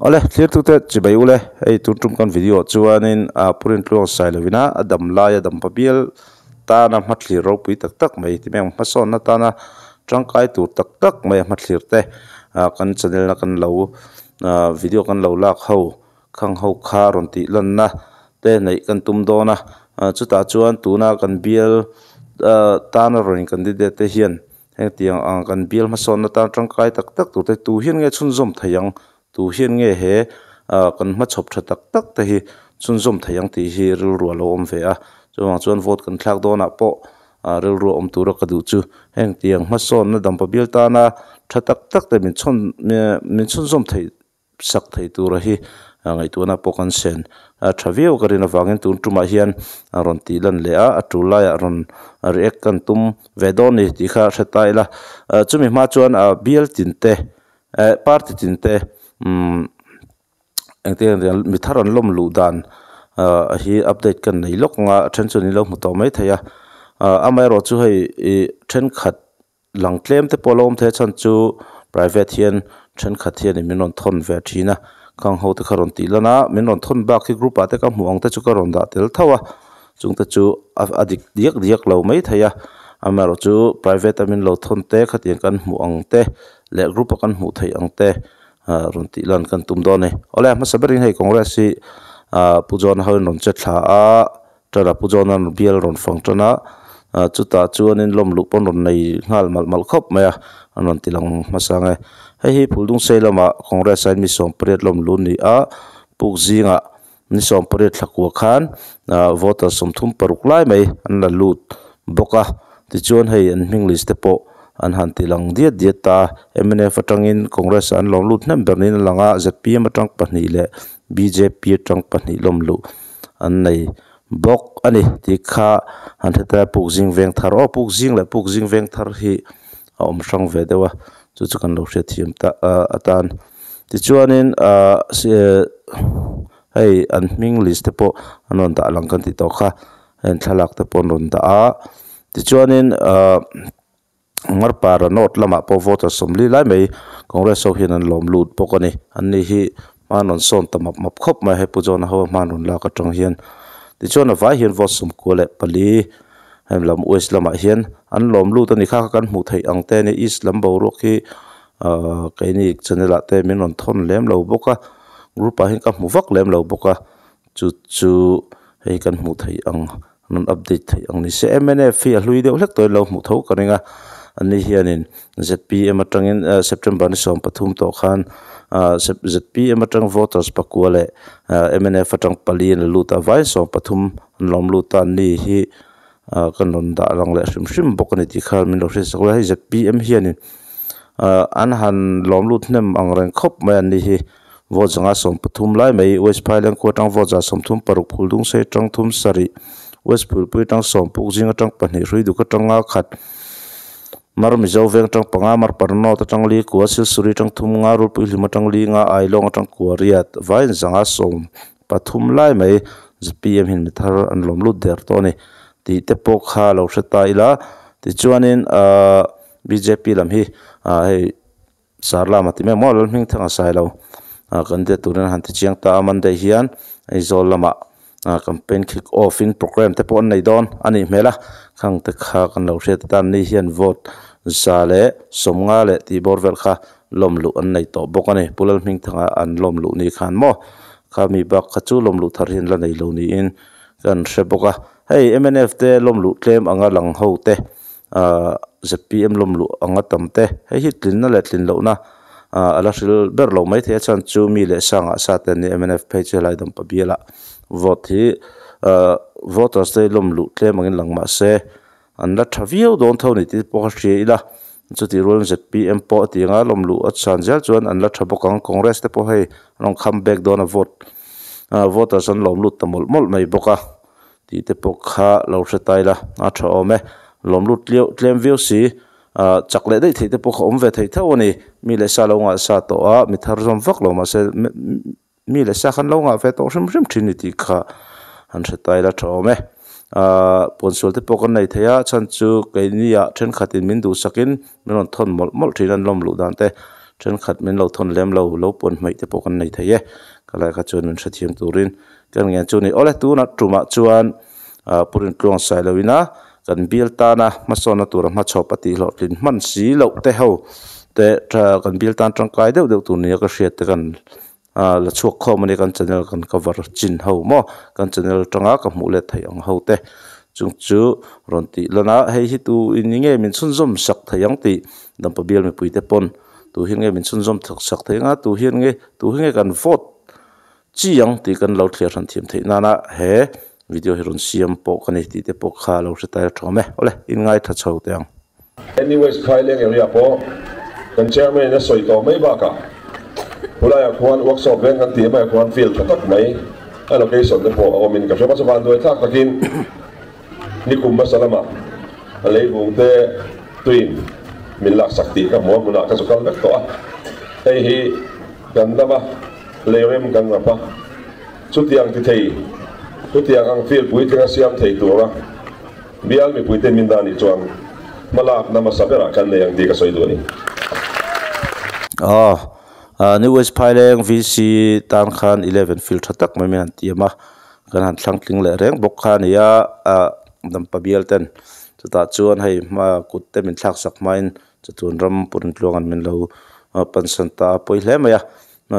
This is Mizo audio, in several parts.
Awle, thlirtute chibai ule, hei tun tum kan video chuanin a purin tluang sai lovina a dam laia dampa bial tana hmathlir ropui tak tak mai ti mai ang hmasawnna tana tangkai tur tak tak mai a hmathlir te ah kan channel a kan lo ah video kan lo lak ho khang ho kha rawn tih lanna te neih kan tum dawn a ah chutah chuan tuna kan bial ah tana rawn in candidate te hian hengtiang ang kan bial hmasawnna tan tangkai tak tak tur te tu hian nge chhunzawm thei ang Tu hian nge he kan hmachhawp tha tak tak te hi chhunzawm thei ang tih hi rilru a lo awm ve a. Chuvang chuan vote kan thlak dawnah pawh rilru a awm tura ka duh chu heng tiang hmasawnna dampa bial tana tha tak tak te min chhawn min chhunzawm theih sak thei tura hi ngaihtuahna pawh kan sen tha viau ka rin avangin tun tumah hian a rawn tih lan leh a, a tul laiah rawn react kan tum ve dawn a ni tih kha hre ta ila. Chumi hma chuan bial tin te Eh party tin te umm engtin nge mi thar an lawm luh dan ah hi update kan nei lawk ang a a then chuan in lo hmu tawh mai thei a ah amaherawh chu hei ih thenkhat lang tlem te pawh a lo awm thei a chhan chu private hian thenkhat hian min rawn thawn ve thin a khang ho te kha rawn tih lan a min rawn thawn bak hi group ah te ka hmuh ang te chu ka rawn dah tel tho a. Chung te chu a dik diak diak lo mai thei a, amaherawh chu private a min lo thawn te khatiang kan hmuh ang te leh group a kan hmuh theih ang te ah rawn tih lan kan tum dawn a ni. Awle a hmasa berin hei Congress hi ah Pu John ho in rawn che thla a, tana Pu John an bial rawn fang tan a, ah chutah chuanin lawm luh pawn rawn nei nghal malh malh khawp mai a, an rawn ti lang hmasa ang e. Hei hi Phuldungsei lamah Congress a in mi sawmpariat lawm lu ni a, puk zingah Ni 18 thlakua khan voter 36 lai mai an la lut bawk a, tichuan hei an hming list te pawh an han ti lang diat diat ta a, mnf atangin Congress ah an lawm lut hnem ber niin a lang a, zpm atang pahnih leh bjp atang pahnih lawm luh an nei bawk a ni tih kha han hre ta a, Pukzing veng thar aw Pukzing leh Pukzing veng thar hi a awm hrang ve deuh a, chu chu kan lo hriatthiam ta atan. Tichuanin ahh hei an hming list te pawh an rawn dah lang kan tih tawh kha heng thlalak te pawh an rawn dah a tichuanin ahh Marpara north lamah pawh voter 40 lai mai congress ho hian an lawm lut bawk a ni an ni hi hma an rawn sawn ta map map khawp mai hei Pu John-a ho a hma an rawn lak atang hian tichuan a vai hian vote 94 heng lam west lamah hian an lawm lut a ni kha kha kan hmuh theih ang te a ni east lam boruak hi. Ahh keini channel ah te min rawn thawn lem lo bawk a group ah hian ka hmu vak lem lo bawk a chu chu hei kan hmuh theih ang an rawn update theih ang ni se mnf hi a hlui deuh hlek tawh in lo hmuh tho ka ring a ani hianin zpm atangin ah september ni 13 tawh khan ah zpm atang voters pakua leh ah mnf atang pali an la lut a vai 13 an lawm lut a ani hi ah kan rawn dah lang leh hrim hrim bawk a ni tih kha min lo hriat sak a hei zpm hianin. Ah an han lawm lut hnem ang reng khawp mai an ni hi vote zanga 13 lai mai west phailen khua atang vote za 36 phuldung sei atang thum sarih west phulpui atang sawm puk zing atang pahnih hrui duk atanga khat mar mizo veng atang panga mar parnawt atang li kua silsuri atang thum nga rulpui hlim atang li nga ailawng atang kua riat vaiin zanga 13 lai mai zpm hian mi thar an lawm lut der tawh a ni tih te pawh kha lo hre ta ila tichuanin ahh. Bjp lam hi ah hei Sarlama ti mai maw Lalhmingthanga Sailo ah kan de turin a han ti chiang ta a Monday hian Aizawl lamah ah campaign kick off in programme te pawh an nei dawn a nih hmel a khang te kha kan lo hriat atan ni hian vote 150 leh tih bawr vel kha lawm luh an nei tawh bawk a ni Pu Lalhmingthanga an lawm luh ni khan maw kha mi bak kha chu lawm luh thar hi an la nei lo niin kan hre bawk a hei mnf te lawm luh tlem anga lang ho te. Ahh zpm lawm luh anga tam te hei hi tlinna leh tlin lohna ahh a la hril ber lo maithei a chuan chu mi leh sangah sa te an ni mnf phei chu helai dampa bialah vote hi ahh voters te hi lawm luh tlem angin lang mahse an la tha viau dawn tho ni tih pawh ka hria ila chutih rualin zpm pawh a ti anga lawm luh a chhan zel chuan an la tha bawk ang congress te pawh hei an rawn come back dawn a vote ahh voters an lawm lut ta mawlh mawlh mai bawk a. Tih te pawh kha lo hre ta ila a tha awm e. Lawm lut tliau tlem viau si ah chak leh daih theih te pawh kha awm ve thei tho a ni. Mi leh sa lo ngah sa tawh a, mi thar zawm vak lo mahse mi leh sa khan lo ngah ve tawh hrim hrim thin ni tih kha han hre ta ila tha awm e. Ah puansual te pawh kan nei thei a, chhan chu keini ah thenkhatin min duhsakin min rawn thawn mawlh mawlh thin a an lawm luh dan te. Thenkhat min lo thawn lem lo, lo pawn hmaih te pawh kan nei thei e. Ka lai kha chuan min hrethiam turin kan ngen chu ni. Awle tunah tumah chuan ah Pu Rintluang Sailoina kan bial tana hmasawnna tura hmachhawp a tih hlawhtlin hman si loh te ho te tha kan bial tan tangkai deuh deuh tur nia ka hriat te kan ah la chhuak khawm a ni kan channel kan cover chin ho maw kan channel atanga ka hmuh let theih ang ho te chung chu rawn tih lan a hei hi tu in nge min chhunzawm sak thei ang tih Dampa bial mipui te pawn tu hian nge min chhunzawm thak sak thei anga tu hian nge tu hi nge kan vote chi ang tih kan lo thliar hran thiam theih nana he video hi rawn siam pawh ka ni tih te pawh kha lo hre tai a thawm e awle in ngaithla chho teh ang. Anyways Phaileng area pawh kan chairman in a sawi tawh mai bakah khulaiah khuan workshop veng kan tih maiah khuan field tha tak mai a location te pawh a awmin ka hria mahse vanduai thlak takin Nikum hmasa lamah a leivung te tuin min laksak tih ka hmu a, hmunah ka zu kal vek tawh a. Hei hi kan dam a, leirem kan rap a, chutiang ti thei, chutiang ang field puitling a siam thei tura bial mipuite min dah nih chuan hmalakna hmasa berah kan nei ang tih ka sawi duh a ni. Aw, New West Phaileng VC tan khan 11 field tha tak mai min han tiam a. Kan han thlang tling leh reng bawk kha a ni a, ah dampa bial ten chutah chuan hei hma kut te min thlak sak hmain chatuan ram Puntluang an min lo pansan ta a pawi hle mai a.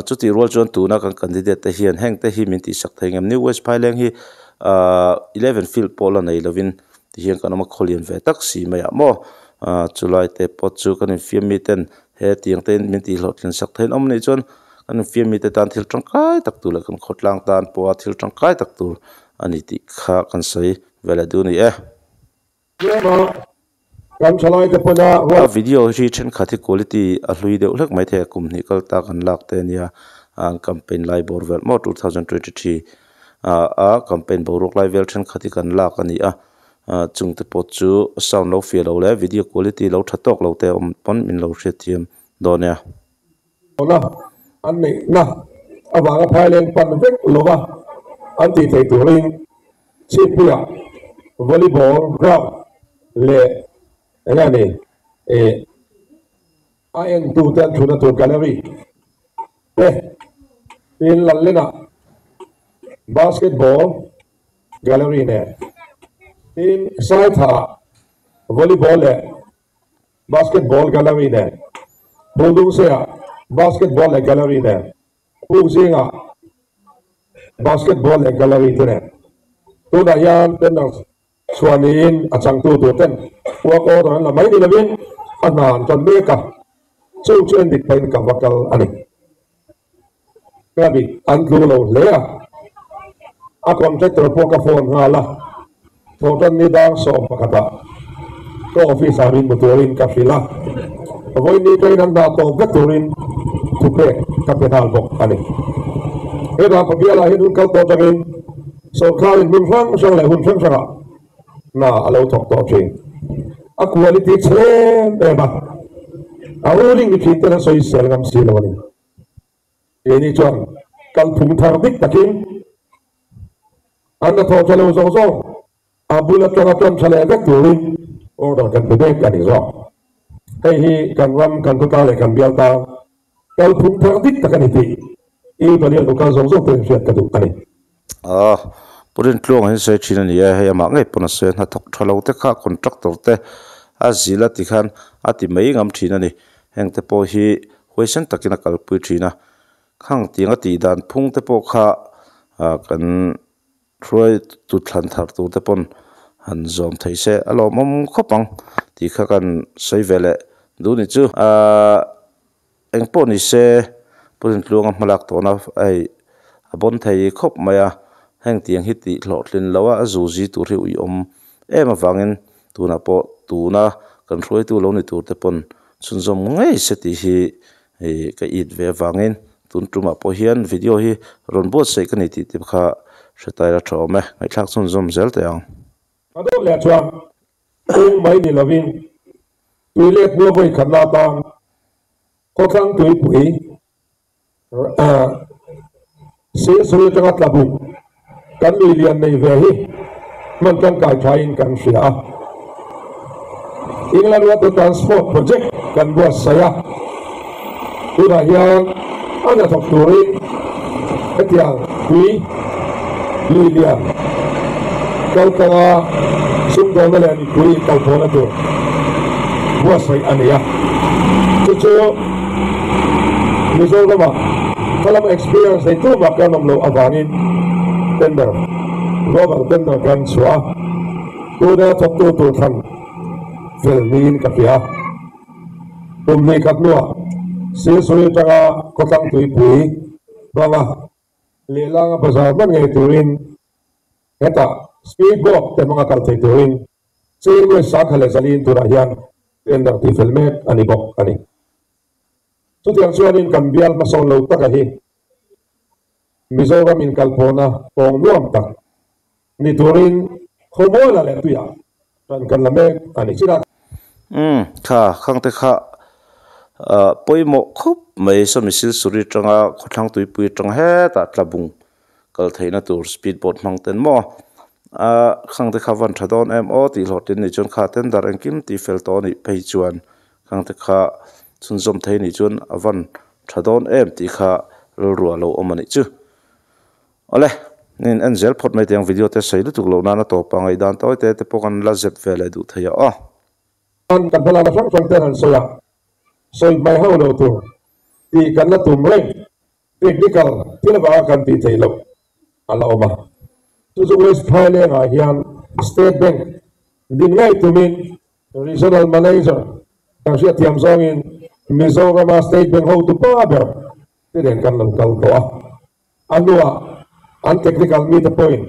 Chutih rual chuan tuna kan candidate te hian heng te hi min tihsak thei ngem New West Phaileng hi ah eleven field pawh la nei lovin tihian kan awm a khawlian ve tak si mai ah maw ah chulai te pawh chu kan infiam mi ten he tiang te in min tihhlawhtlin sak thei an awm anih chuan Kan infiam mite tan thil tangkai tak tur leh kan khawtlang tan pawha thil tangkai tak tur a ni tih kha kan sawi ve leh duh a ni e. A video hi thenkhat hi quality a hlui deuh hlek mai thei a, kum hnih kal ta kan lak te a nia, an campaign lai bawr vel maw 2023 a campaign boruak lai vel thenkhat hi kan lak a ni a, chung te pawh chu sound lo fiah lo leh video quality lo tha tawk lo te awm pawn min lo hriatthiam dawn nia. Tawna an neihna avanga Phaileng pan vek lova an tih theih turin Chhippuiah volleyball ground leh eng a ni eh a entute an thutna tur gallery te tin Lallenah basketball gallery nen tin Saithaah volleyball leh Basketball gallery nen, Buldungseah basketball leh gallery nen, Pukzingah basketball leh gallery te nen. Tunah hian tender chhuah niin a changtu tur ten work order an la mai ni lovin a hna an tawn mek a, chu chu endik pahin ka va kal a ni. Ka dik an tlu lo hle a, a contractor pawh ka phone nghal a, thawhtan ni dar 11 ah ka office ah min hmu turin ka hrilh a, vawiin train an dah tawp vek turin thupek ka pe nghal bawk a ni. Hetah Pabiala hian hun kal tawh atangin sawrkarin hmun hrang hrang leh hun hrang hrangah hna a lo thawk tawh thin. A quality chhe em em a, a ruling ni thin ten an sawisel ngam si lo a ni. Keini chuan kalphung thar dik takin an hnathawh tha lo zawng zawng a bul atanga tan tha leh vek turin order kan pe mek a ni zawk. Hei hi kan ram, kan khawtlang leh kan bial tan kalphung thar dik tak a ni tih I Daniel Bukal zawng zawng te hriat ka duh a ni. Aw, Pu Rintluang hi sawi thin a ni e, hei amah ngei pawn a sawi a, hnathawk tha lo te kha contractor te a zil a ti khan a ti mai ngam thin a ni. Heng te pawh hi huaisen takin a kalpui thin a, khang tiang a tih dan phung te pawh kha kan hruai tut thlan thar tur te pawn han zawm thei se a lawmawm khawp ang tih kha kan sawi ve leh duh ni chu. Ahh eng pawh ni se Pu Rintluanga hmalak tawhna hei a bawn thei khawp mai a, heng tiang hi tih hlawhtlin lo a a zuzi tur hi uiawm em avangin tunah pawh tuna kan hruaitu lo ni tur te pawn chhunzawm ngei se tih hi ih ka it ve avangin tun tumah pawh hian video hi rawn buatsaih ka ni tih te kha hre taila tha awm e, ngaihthlak chhunzawm zel teh ang. Ka dawt leh chuan eng mai ni lovin tui let hnu a vawi khatna atan khawthlang tuipui Silsui atanga tla buk kan lui lian nei ve hi hman tangkai thain kan hria a. England Water Transport Project kan buatsaih a. Tunah hian a hnathawk turin hetiang tui lui lian kaltlanga sumdawnna leh mipui kalpawhna tur buatsaih a ni a. Chu chu Mizoram-ah khalam experience nei tu mah kan awm loh avangin tender, global tender kan chhuah a, tuna thawktu tur thlan fel niin ka hria. Kum hnih khat hnuah Silsuri atanga khawthlang tuipui hmanga lehlanga bazar hman ngei turin hetah speed boat te hmanga kal thei turin Chengnuai sangkhat leh zalin tunah hian tender tihfel mek a ni bawk a ni. Chutiang chuanin kan bial hmasawn lo taka hi Mizoram inkalpawhna kawng nuam tak ni turin khawmuala leh tuiah tan kan la mek a ni. China. Umm, kha khangte kha pawimawh khup mai sawmi silsuri atanga khawthlang tuipui atanga hetah tlabung kal theihna tur speed boat hmang ten maw ah khangte kha van tha dawn em aw tih hlawhtlin ni chuan kha tender engkim tih fel tawh a nih phei chuan khangte kha chhunzawm thei nih chuan a van tha dawn em tih kha rilru a lo awm a nih chu. Awle, nin en zel phawt mai tiang video te sawi lutuk loh nana tawp a ngaihdan tawi te te pawh kan la zep ve leh duh thei a aw. Kan hmalakna hrang hrang ten han sawi a, sawi hmai ho lo tur tih kan la tum reng, technical thil avanga kan tih theih loh a la awm a. Chu chu West Phaileng ah hian State Bank din ngei tumin Regional Manager kan hriatthiam zawngin Mizorama State Bank hotu pa ber te nen kan lo kal tawh a. A hnuah an technical mi te pawhin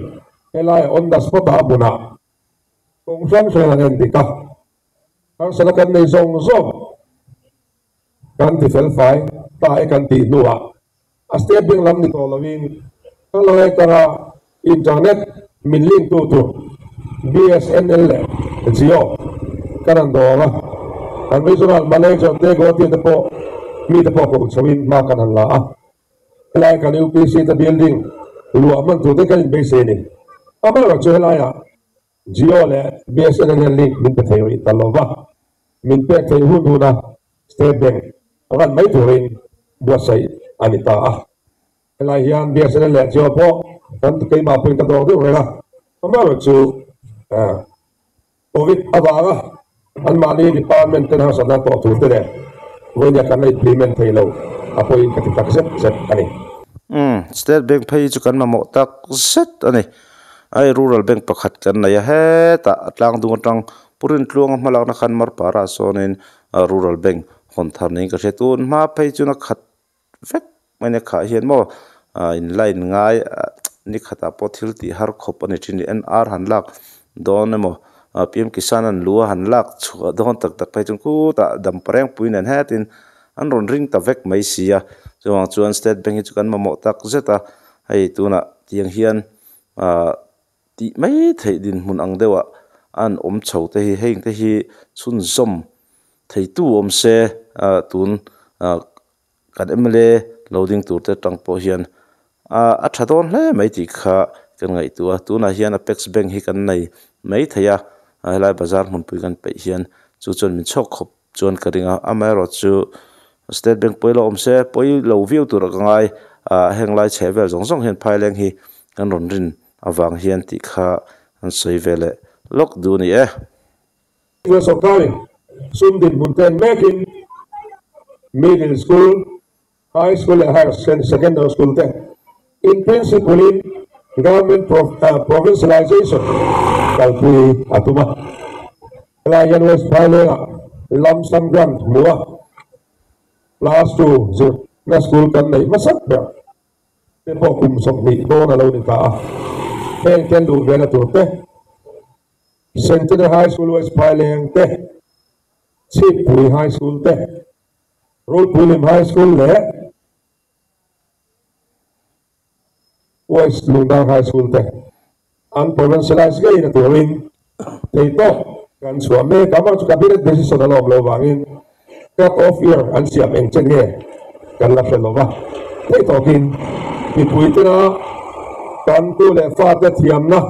helai on the spot ah a hmunah kawng hrang hrang an en dik a, harsatna kan nei zawng zawng kan ti fel fai ta e kan tih hnuah a State Bank lam ni tawh loin ka lai atanga internet min link tu tur BSNL leh Jio kan han dawng a, kan regional manager te Guwahati te pawh mi te pawh koh chhoin hma kan han la a. Helai kan UPC te building luah hman tur te kan inbeisei a ni. Amaherawh chu helaiah Jio leh BSNL hian link min pe thei rih ta lo va, min pek theih hun huna State Bank ran mai turin buatsaih a ni ta a. Helai hian BSNL leh Jio pawh kan keimah pawhin ka dawr deuh reng a, amaherawh chu Covid avanga anmahni department ten harsatna tawh tur te leh vawinia kan la implement thei lo a pawhin ka ti tak zet zet a ni. Umm, State Bank phei chu kan mamawh tak zet a ni. Ai Rural Bank pakhat kan nei a, hetah a tlang dung atang Purin tluanga hmalakna khan Marpara sawnin Rural Bank hawn thar niin ka hria. Tun hma phei chuan a khat vek mai nia khah hian maw in line ngai ni khatah pawh thil tih har khawp a ni thin NR han lak dawn emaw PM Kisan an lu a han lak chhuah dawn tak tak phei chuan khutah dampareng pui nen hetin an rawn ring ta vek mai si a chuvang chuan state bank hi chu kan mamawh tak zet a hei tunah tiang hian ah tih mai theih dinhmun ang deuhah an awm chho te hi heng te hi chhunzawm theitu awm se ah tun ah kan mla lo ding tur te atang pawh hian ah a tha dawn hle mai tih kha kan ngaihtuah a tunah hian apex bank hi kan nei mai thei a helai bazar hmunpui kan peih hian chu chuan min chhawk khawp chuan ka ring a amaherawhchu state bank pawilo awm se pawilo viau tur a ka ngai ah heng lai chheh vel zawng zawng hian phaileng hi kan rawn rin avang hian tih kha an sawi ve leh lawk duh a ni e. Tia sorkarin sum dinhmun ten mekin middle school, high school leh higher secondary school te in principle in government provincialization kalpui a tum a. Helai hian West Phailengah lump sum grant hmu a, class 2 zirna school kan neih hmasak ber te pawh kum 20 dawn a lo ni ta a, heng te an duh vena tur te Centenary High School West Phaileng te, Chhippui High School te, Rulpuilim High School leh West Lungdang High School te an provincialize ngei na turin theihtawp kan chhuah mek a, amah chu cabinet decision a lawm lo vangin cut off year an siam eng chen nge kan la hre lo va, theihtawkin mipui tena kan tu leh fate thiamna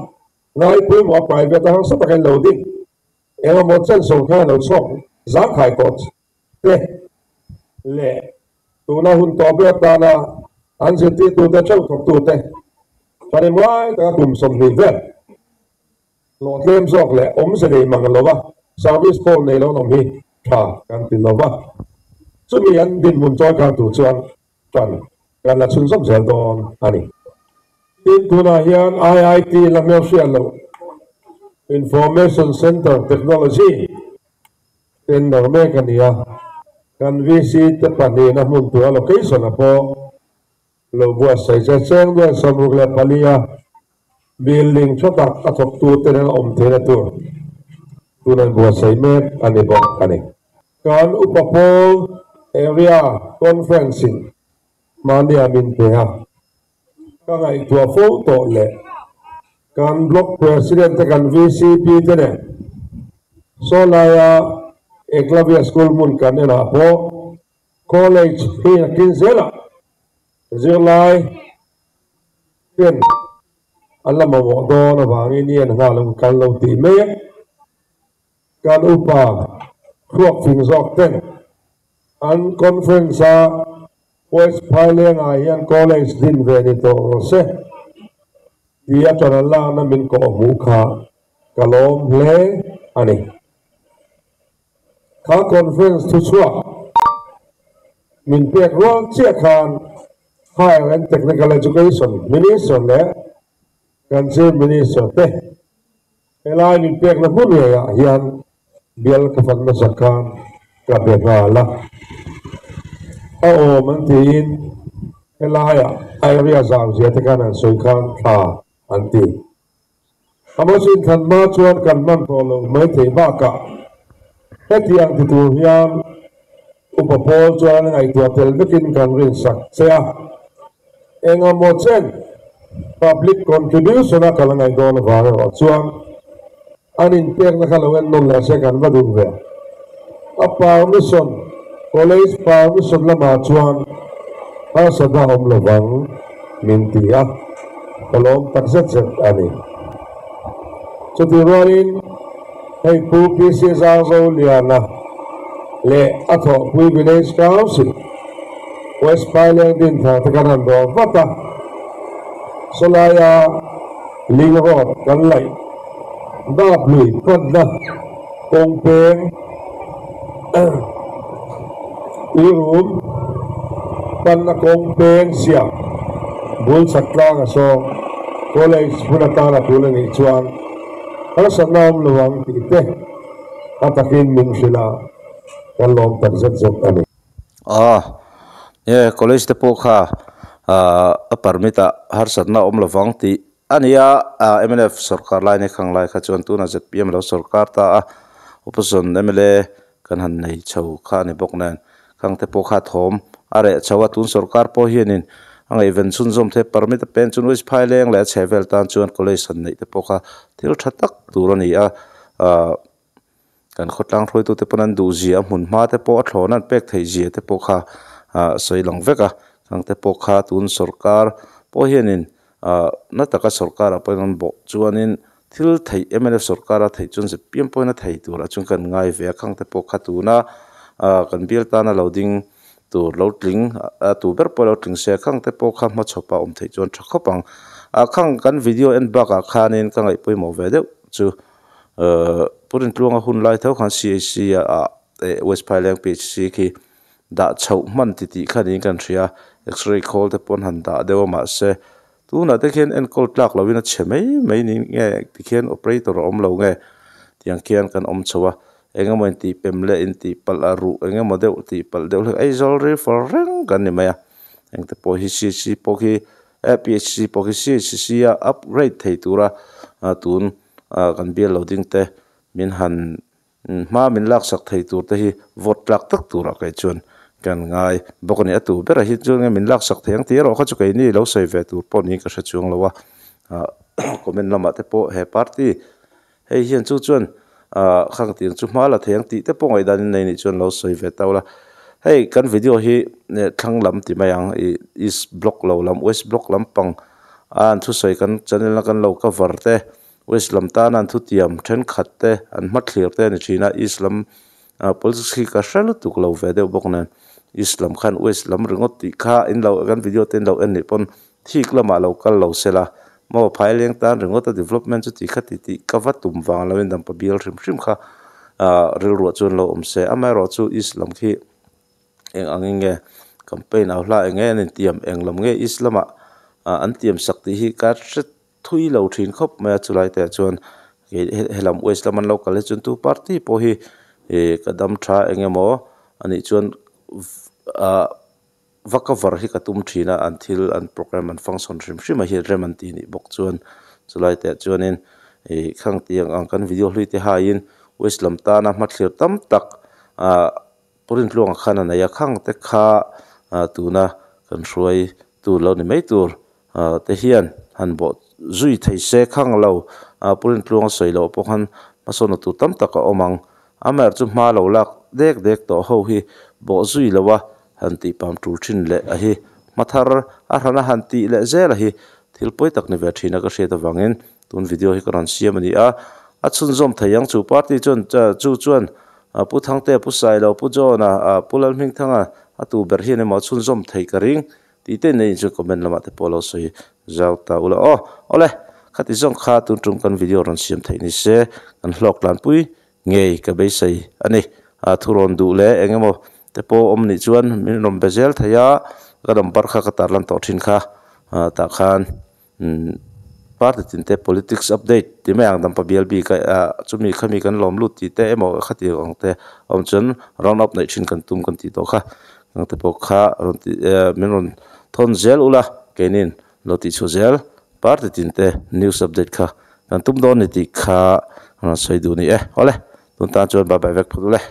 ngai pawimawh a private a harsa takin lo ding engemaw chen sawrkar lo chhuak zangkhai tawh te leh. Tuna hun tawh ber atana an zirtirtute theuh thawktute thanem lai taka kum 20 vel hlawh tlem zawk leh awmze nei mang lova service pawl nei lo an awm hi tha kan ti lova, chumi an dinhmun chawi khan tur chuan tan kan la chhunzawm zel dawn a ni. Tin, tunah hian IIT la hmelhriat loh Information Center Technology tender mek a ni a, kan VC te pahnihna hmun tura location-a pawh lo buatsaih che cheng nuai 64 a building tha tak a thawktute nen a awm theihna tur tun an buatsaih mek a ni bawk a ni. Kan Upa Pawl Area Conference-in mahnia min pe a, ka ngaihtuah fo tawh leh kan Block President te kan VCP te nen saw laia Eklavya School hmun kan enah pawh College hi a kin zelah zirlai ten an la mamawh dawn avangin i en nghal ang kan lo tih mek. Kan upa thluak fing zawk ten an conference a West Phailengah hian college din ve ni tawh rawh se tia ṭan an lakna min kawh hmuh kha ka lawm hle a ni. Kha conference thu chhuak min pek rual chiah khan Higher and Technical Education Minister leh kan Chief Minister te helai min pekna hmun ngeiah hian bial ka fan hmasa khan ka be nghal a. A awm an tiin helaiah area zau zia te khan an sawi khan thla an ti. Amazin thlan hma chuan kan hman tawh lo mai thei bakah hetiang ti tur hian upa pawl chuan ngaihtuah tel vekin kan rinsak che a. Engemaw chen public contribution a kal a ngaih dawn avang erawh chuan an inpekna kha lo en nawn leh se kan va duh ve. A permission, college permission lamah chuan harsatna a awm lovang min ti a, ka lawm tak zet zet a ni. Chutih rualin hei Pu PC Zarzoliana leh a thawhpui Village Council, West Phaileng Dinthar te kan han dawr vat a, sawlaia Ling Road kan laih dap lui panna kawng peng tuirum panna kawng peng siam bul chak tlang a saw college hmun atana tul a nih chuan harsatna awm lo ang tih te a takin min hrilh a, kan lawm tak zet zet a ni. Aw, nge college te pawh kha a permit ah harsatna awm lovang tih a ni a, mnf sorkar lai ni khang lai kha chuan tunah zpm lo sorkar ta a, opposition mla kan han nei chho kha a ni bawk nen khang te pawh kha thawm a reh chho a, tun sorkar pawh hianin a ngaihven chhunzawm thei permit a pen chuan West Phaileng leh a chhehvel tan chuan college han neih te pawh kha thil tha tak tur a ni a, ah. Kan khawtlang hruaitute pawn an duh zia a hmun hma te pawh a thlawn an pek theih zia te pawh kha ah sawi lang vek a khang te pawh kha tun sawrkar pawh hianin ah na taka sawrkarah pawhin an bawh chuanin thil theih mnf sawrkara theih chuan zpm pawhin a thei turah chuan kan ngai ve a khang te pawh kha tuna ah kan bial tana lo ding tur lo tling a tu ber pawh lo tling se khang te pawh kha hmachhawp a awm theih chuan tha khawp ang ah khang kan video en bakah khanin ka ngaih pawimawh ve deuh chu. Pu Rintluanga hun lai tho khan CHC ah West Phaileng PHC khi dah chhoh hman ti tih kha niin kan hria x-ray khawl te pawh an han dah deuh a mahse tunah te khian enkawl tlak lovin a chhe mai mai niin nge tikhian operator a awm lo nge tiang khian kan awm chho a engemaw intih pem leh intih palh a ruh engemaw deuh tih palh deuh hlek Aizawl river reng kan ni mai a engte pawh hi CHC pawh khi PHC pawh khi CHC a upgrade thei tura tun. kan bial lo ding te min han hma min laksak thei tur te hi vote tlak tak turah kei chuan kan ngai bawk a ni. A tu berah hi chuan nge min laksak thei ang tih erawh kha chu keini lo sawi ve tur pawh niin ka hre chuang lo a, comment lamah te pawh he party hei hian chu chuan khang tiang chu hma la thei ang tih te pawh ngaihdan in nei nih chuan lo sawi ve tau la. Hei kan video hi thlang lam ti mai ang ih east block lo lam west block lampang a an thusawi kan channel a kan lo cover te West lam tana an thutiam thenkhat te an hmathlir te a ni thin a, East lam politics hi ka hre lutuk lo ve deuh bawk nen East lam khan West lam ringawt tih kha in lo kan video te in lo en nih pawn thik lamah lo kal lo sela maw phaileng tan ringawt a development chu ti kha ti tih ka va tum vang lo in dampa bial hrim hrim kha ah rilruah chuan lo awm se amaherawhchu East lam khi eng angin nge campaign au hla eng nge an intiam eng lam nge East lamah ah an tiam sak tih hi ka hre thui lo thin khawp mai a chulai te ah chuan helam west lam an lo kal hi chuan tu party pawh hi ih ka dam tha eng emaw anih chuan ah va cover hi ka tum thin a an thil an programme an function hrim hrim a hi rem an tih nih bawk chuan chulai te ah chuanin ih khang tiang ang kan video hlui te haiin west lam tana hmathlir tam tak ah. Purintluanga khan a nei a, khang te kha tuna kan hruai tu lo ni mai tur te hian han bawh zui thei se khang lo Purintluanga sawi loh pawh khan hmasawnna tur tam tak a awm ang. Amaherawhchu chu hma lo lak dek dek tawh ho hi bawh zui lo a han tih pam tul thin leh a hi hma thar a hrana han tih leh zel a hi thil pawi tak ni ve thin a ka hriat avangin Tun video hi ka rawn siam a ni a, a chhunzawm thei ang chu party chuan chu chuan Pu Thangtea, Pu Sailo, Pu John-a, Pu Lalhmingthanga a tu ber hian emaw a chhunzawm thei ka ring tih te nei chuan comment lamah te pawh lo sawi zau ta ula aw. Awle, khati zawng kha tun tum kan video rawn siam theih ni se kan hlawk tlanpui ngei ka beisei a ni. A thu rawn duh leh eng emaw te pawh awm nih chuan min rawn be zel thei a, ka number kha ka tarlan tawh thin kha tah khan. Party tin te politics update ti mai ang dampa bial bik a ah chumi khami kan lawm lut tih te emaw khati ang te a awm chuan round up neih thin kan tum kan tih tawh kha ang te pawh kha rawn ti eh min rawn thawn zel ula keinin lo tih chhuah zel party tin te news update kha kan tum dawn ni tih kha rawn sawi duh ni e awle tun tan chuan bye bye vek phawt ule.